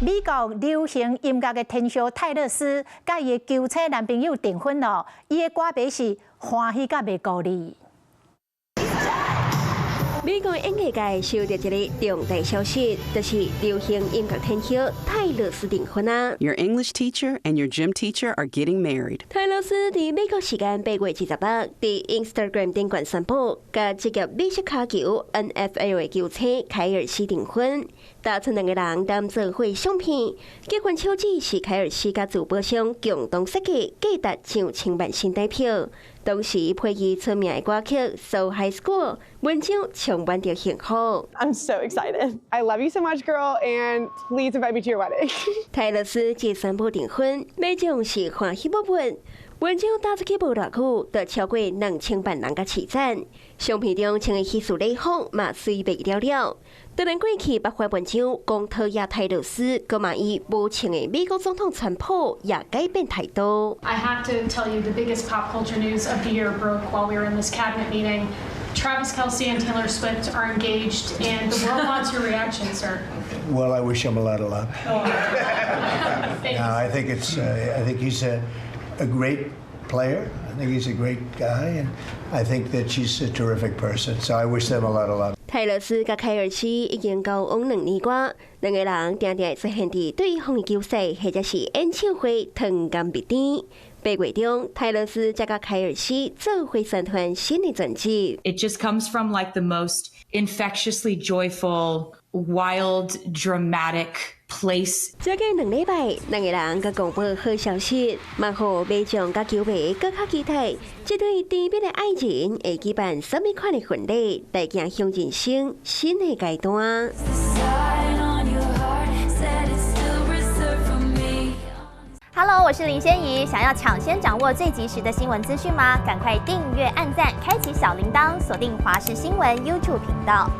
美國流行音樂的天后泰勒絲，佮伊的球星男朋友訂婚囉，伊的歌迷是歡喜甲袂顧慮。美國演藝界收到一个重大消息，就是流行音樂天后泰勒絲訂婚啊！ Your English teacher and your gym teacher are getting married. 泰勒絲佇美國時間8月26，佇 Instagram 頂懸宣布，佮職業美式跤球 NFL 的球星凱爾西訂婚，搭出兩个人擔做伙相片。結婚手指是凱爾西佮珠寶商共同設計，價值上千萬新台票。當時配伊出名的歌曲《So High School》，文章充滿著幸福。 I'm so excited. I love you so much, girl, and please invite me to your wedding. 泰勒絲這宣布訂婚，民眾是歡喜不不。文章打出去無偌久，就超過2000萬人共揤讚。相片中穿的喜事禮服嘛隨袂了了。當然過去爆發文章講討厭泰勒絲，閣嘛伊無穿的美國總統川普也改變態度。 I have to tell you, the biggest pop culture news of the year broke while we were in this cabinet meeting. Travis Kelce and Taylor Swift are engaged, and the world wants your reaction, sir. Well, I wish him a lot of luck. Thank No, you. I think he's a great player. I think he's a great guy, and I think that she's a terrific person. So I wish them a lot of luck. 泰勒絲佮凱爾西已經交往2年外，兩个人定定會出現佇對方的球賽或者是演唱會，糖甘蜜甜。8月中，泰勒絲才佮凱爾西做伙宣傳新的專輯。 It just comes from like the most infectiously joyful, wild, dramatic place. 這個2禮拜，兩个人閣公布好消息，嘛予民眾佮球迷閣較期待，這對甜蜜的愛人會舉辦啥物款的婚禮，來行向人生新的階段。 Sign on your heart said it's still reserved for me. Hello，我是林仙怡。想要搶先掌握最及時的新聞資訊嗎？趕快訂閱、按讚、開啟小鈴鐺，鎖定華視新聞 YouTube 頻道。